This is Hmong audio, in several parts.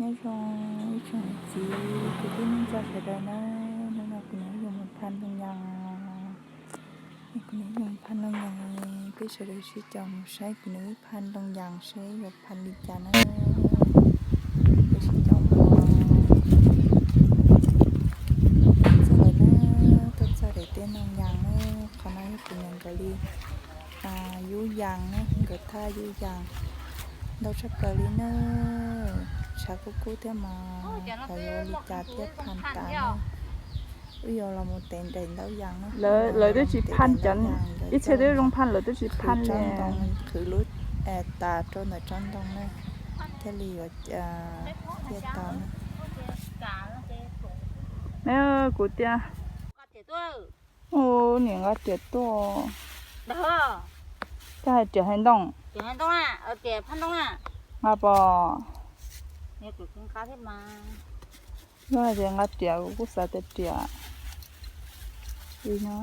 Nyob zoo ib tsoom niam txiv kwv tij neej tsa sawv daws na, hnub no kuv yuav mus phaj ntoo yas. Kuv yuav mus phaj ntoo yas, peb sawv daws sib caum mus saib kuv yuav phaj ntoo yas seb yuav phaj li cas na. Peb sib caum mus. Tuaj txog lawm na, tuaj txog daim teb ntoo yas na, qhov no yog kuv niam nkawd li yub yas na, nkawd thaj yub yas ntau tshaj plaws li na. Tshav kub kub thiab mas xyov yuav ua li cas thiaj phaj tas na. Wb yuav los mus tev daim ntoo yas na. Lawv twb tsis phaj cov, ib txhia twb zoo phaj lawv twb tsis phaj li. Qhwv lub tas rau ntawm tsob ntoo na, thiaj li yuav thiaj tau na. Kuv tias, ub, niam nqa riam tuaj. Koj hais riam hais ntoo? Nqa pom. Koj hais tias nqa riam, kuv kuj xav tias riam li no.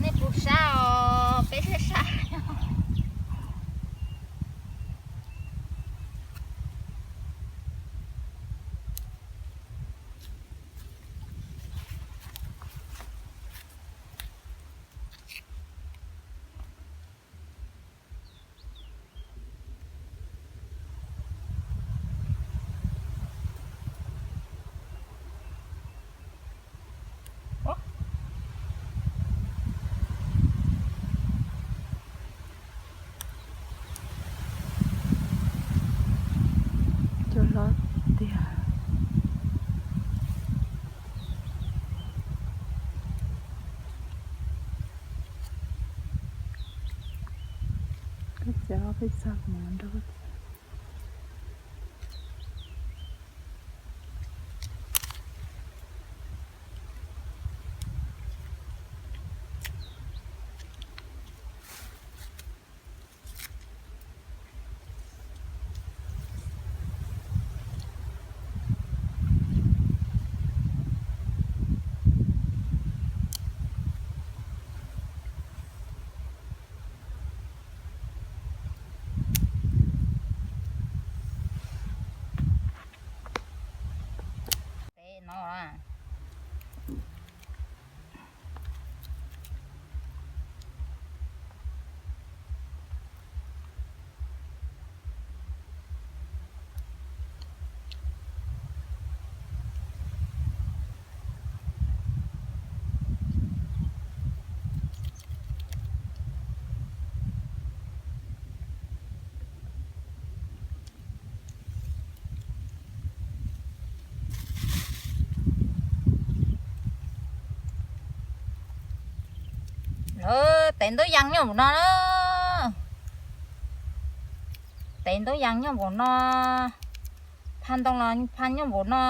Nej puas sab os, peb sab sab. Cua hlob tiag. Koj txiav peb txog kuv mam nrog koj txiav. Lawv tev ntaub yas nyob npaum no na. Tev ntaub yas nyob npaum no, phaj ntoo los phaj nyob npaum no,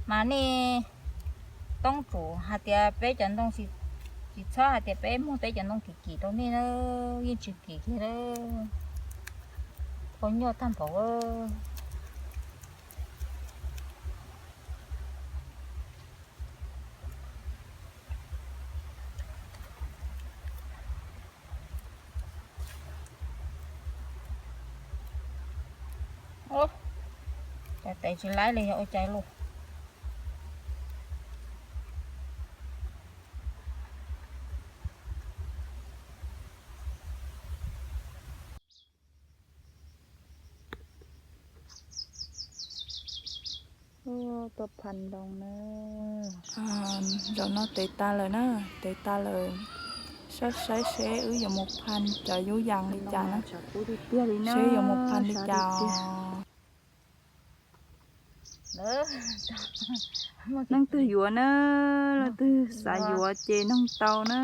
mas nej toob tsum hais tias peb cov ntoo, tsis txhob hais tias peb muag peb cov ntoo kim kim rau nej na, yeej tsis kim kiag. Qhov nyuaj tag npaum. Ua cas tev tsis laib li, yog ua cas lauj? Tuaj phaj ntoo na. Zaum no tev tas lawm na, tev tas lawm. Saib saib seb wb yuav mus phaj cov yub yas li cas na. Seb yuav mus phaj li cas os. Leej twg yuav na, leej twg xav yuav ces noog tau na.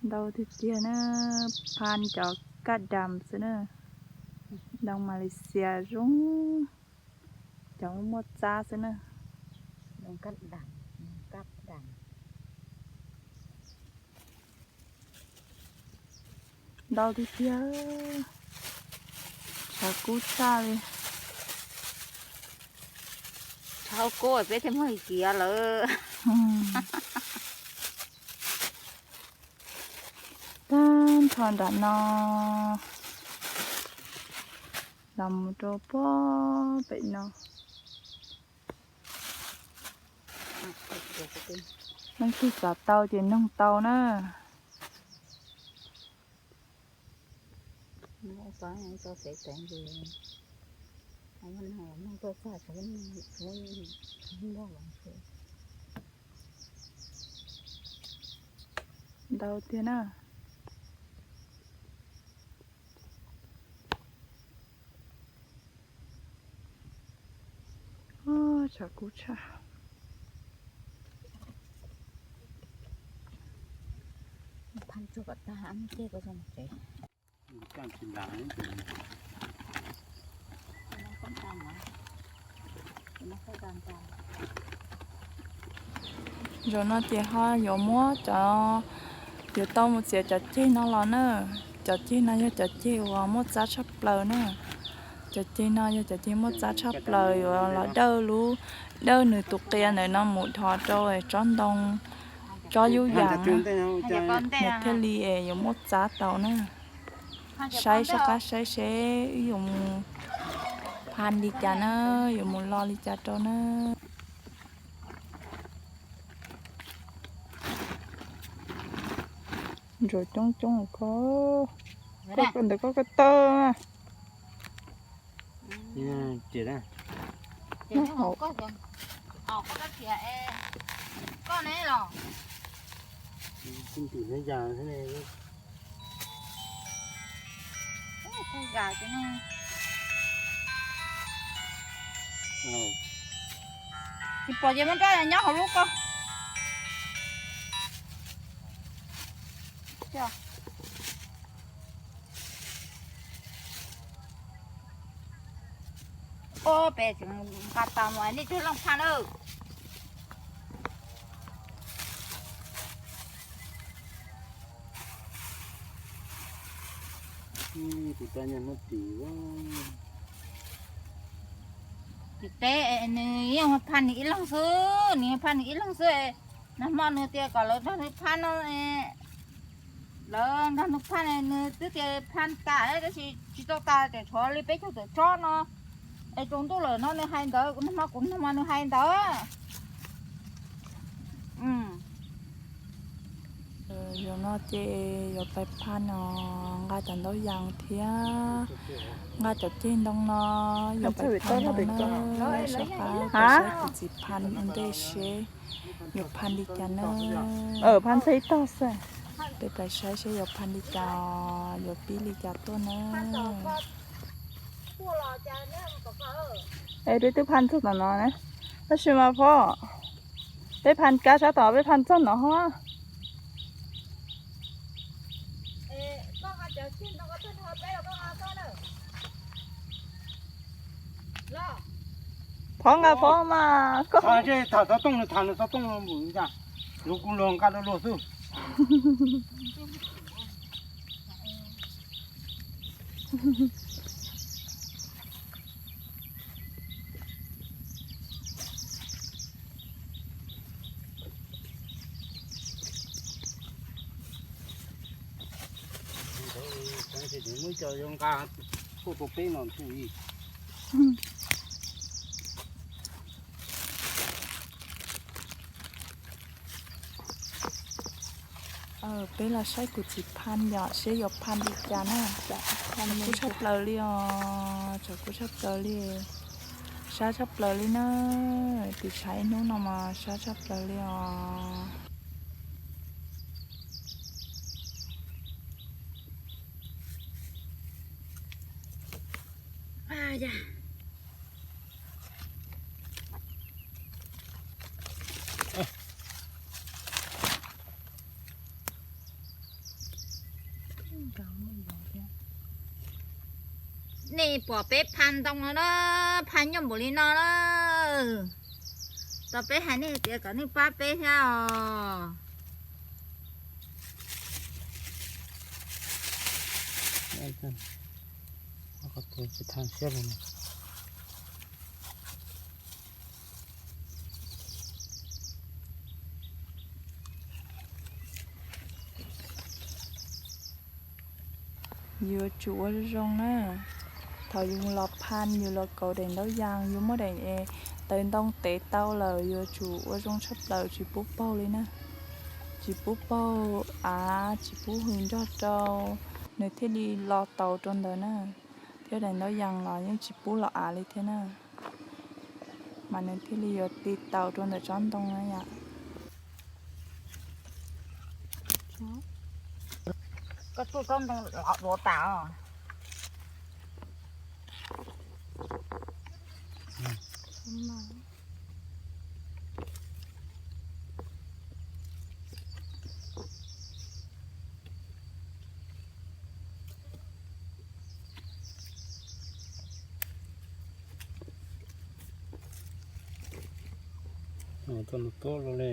Ntau tiag tiag na, phan cov kaj dam xwb na. Ntoo Malaysia zoo, cov muaj txab xwb na. Ntau tiag tiag, tshav kub tshaj li. Tshav kub peb thiaj muaj kiav lawm. Tag nrho nram no los mus rau pem no. Leej twg xav tau ces noog tau na. Ntau tiag na. Tshav kub tshaj. Zaum no ces ho yuav muab cov, yuav tau mus txiav cov ceg no los na. Cov ceg no yog cov ceg uas muaj txab tshaj plaws na. Cov ceg no yog cov ceg muaj txab tshaj plaws, yuav los dawj lub, dawj nws tus qia ntawm no mus dhos rau tsob ntoo, tsob yub yas na, nws thiaj li yuav muaj txab tau na. Saib soj qab saib seb wb yuav mus phan li cas na, yuav mus lo li cas rau na. Ntsuag coob coob ko, ntawm koj ko taw. Tsis pom ces muab rab nyob hauv lub ko. Ob peb tseem nqa tau mus nej cog looj pha lawm. Tim teb nws yeej pha nws ib leeg xwb, nws pha nws ib leeg xwb. Nag hmo nws tias kom lawv nrog nws pha no, lawv nrog nws pha, nws twb tias pha tas tab sis tsis tau tas, tseem tshuav li peb caug tawm tsob no. Es tsaus ntuj lawm no nws hais ntawd, nag hmo kuv nag hmo nws hais ntawd. Zaum no ces yuav pais pha no, nqa cov ntaub yas thiab nqa cov ceg ntoo no yuav pais pha ntoo na. Soj qab pais saib kuv txiv pha ua ntej seb yuav pha li cas na. Pha ib tog xwb. Peb pais saib seb yuav pha li cas, yuav pib li cas tuaj na. Es peb twb pha txog tom no na, tab sis mas Phob, peb pha kab sab tom peb pha txog no hov. Phob nqa Phob mas koj. Tham xov tooj, tham xov tooj mus cas, luag kuj luag nqa luag xwb. Muab cov yuav nqa tuaj rau peb no thiaj li. Peb los saib kuv txiv pha yom, seb yuav pha li cas na. Tshav kub tshaj plaws li os, tshav kub tshaj plaws li. Sab tshaj plaws li na, tiv tshav ib hnub no mas sab tshaj plaws li os. Nej pom peb phaj ntoo no na, phaj nyuaj npaum li no na. Tos peb hais nej tias kom nej pab peb thiab os. Yuav tsum ua zoo na. Thaum yus los phaj, yus los kauv daim ntaub yas, yus muab daim tawv ntoo tev tau lawm, yuav tsum ua zoo tshaj plaws, tsis pub paug li na. Tsis pub paug av, tsis pub hws nrog rau, nws thiaj li lo tau rau ntawd na. Thiab daim ntaub yas los yeej tsis pub lo av li thiab na, mas nws thiaj li yuav ti tau rau ntawm tsob ntoo na yom. Koj tuaj tsob ntoo lov duav tas os. Tuaj no tuaj los li.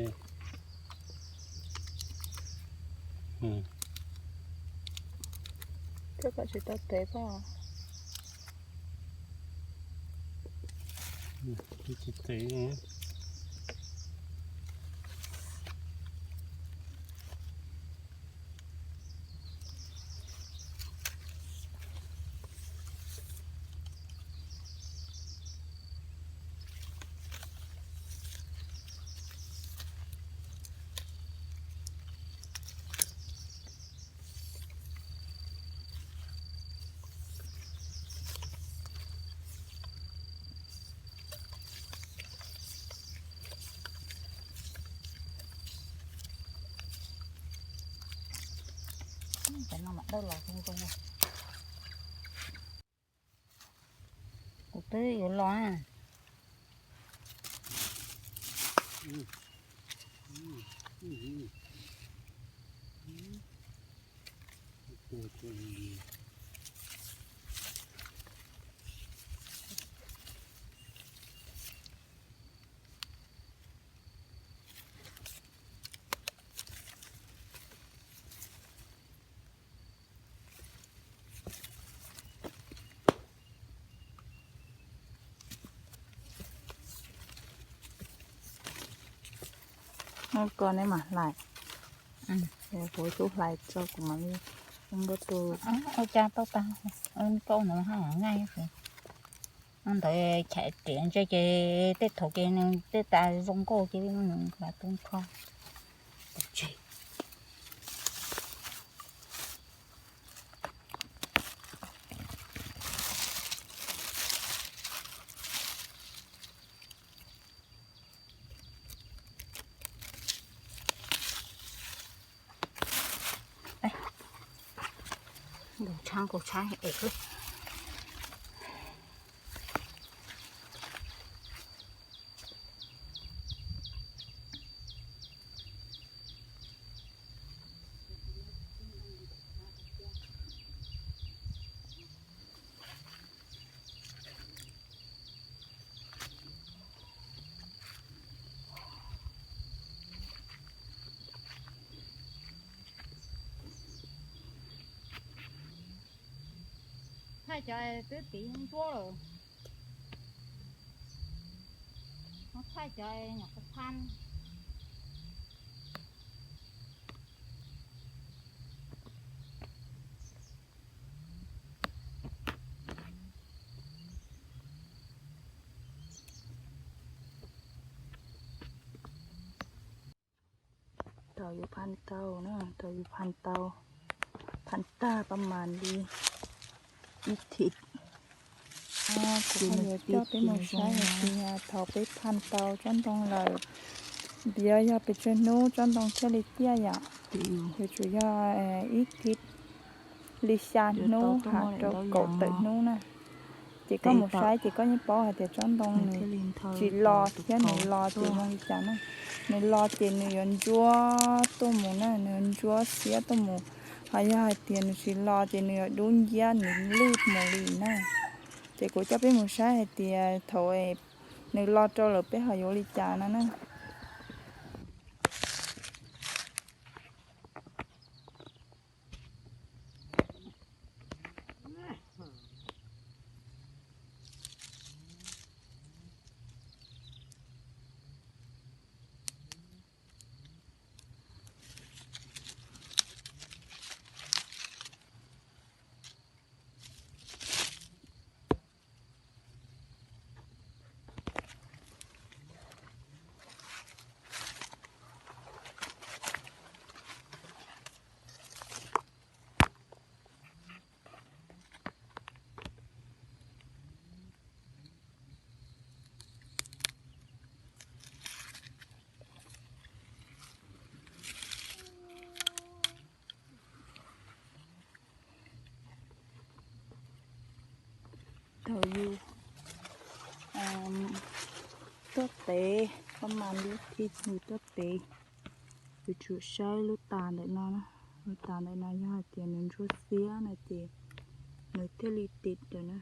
Koj kom tsis tau tev pob. Tsis tev. Cov no mas dawb los zoo zoo. Kuv twb yuav los. Muab koj neb mam hlais. Kuv tub hlais tso kuv mam li npua tus. Ua cas tau tas, koj ntawd haj nqaij. Ntawd chais riam ntse ces tej thaum ces nws tej tas zoo nkauj ces nws hlais tu nkho. Nkaus tshab nkaus tshab es. Thaij cov twb tiv ntsuab lawm. Thaij cov nyuam qhuav phaj. Thaum yus phaj tau na, thaum yus phaj tau, phaj tag pab mas li ib thim. Kuv yuav coj peb mus saib hais tias thaum peb phaj tau tsob ntoo lawm, piav yog pes tsawg hnub tsob ntoo thiaj li ciaj yom. Yuav tsum yog ib thim li xya hnub has rau kaum tawm hnub na. Ces koj mus saib ces koj yeej paub hais tias tsob ntoo nws tsis lo thiab, nws lo ces zoo li cas na. Nws lo ces nws yuav ntsuab tuaj mus na, nws yuav ntsuab xiab tuaj mus. Ho yog hais tias nws tsis lo ces nws yuav dub nciab, nws lwj mus li na. Ces kuv coj peb mus saib hais tias thaum nws lo rau lawm peb ho yuav ua li cas no na. Thaum yus tuaj tev, pab mas lub thij yus tuaj tev, yus tsum saib lub tas ntawm no na. Lub tas ntawm no yog hais tias nws ntsuab xiab no ces nws thiaj li tiv lawm na.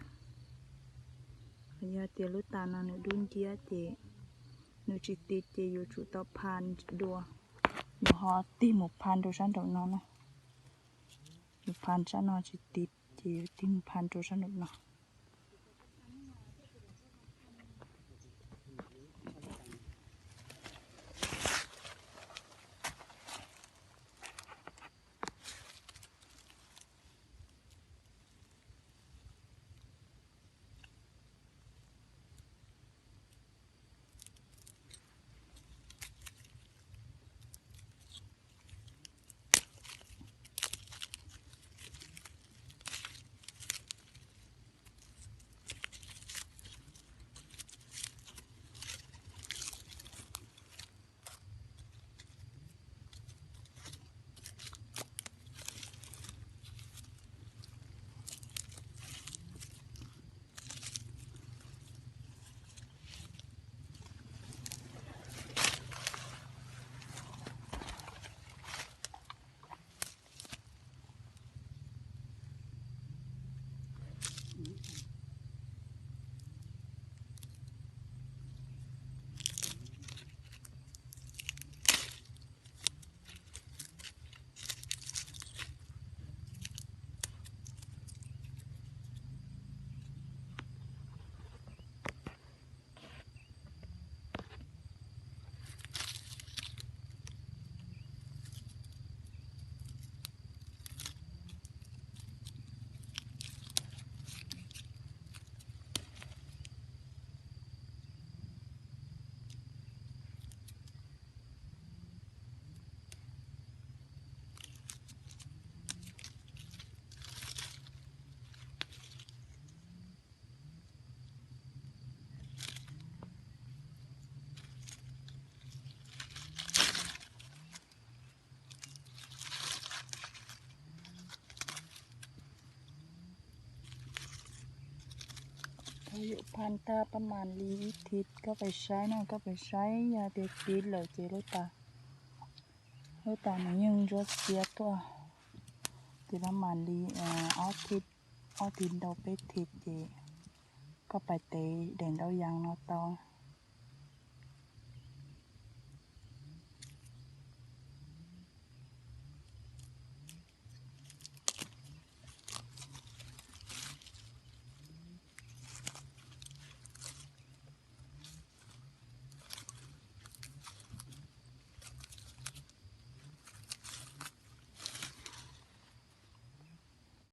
Yog tias lub tas no nws dub nciab ces nws tsis tiv ces yuav tsum tau pha dua, yuav ho tig mus pha rau sab nraum no na. Yuav pha sab no tsis tiv ces yuav tig mus pha rau sab nraum no. Thaum yus pha tag pab mas li ib thib koj pais saib no, koj pais saib yog tias tiv lawm ces lub tas, lub tas nws yeej ntsuab xiab tuaj. Ces pab mas li ob thib, ob thib ntau peb thib ces koj pais tev daim ntaub yas no tau.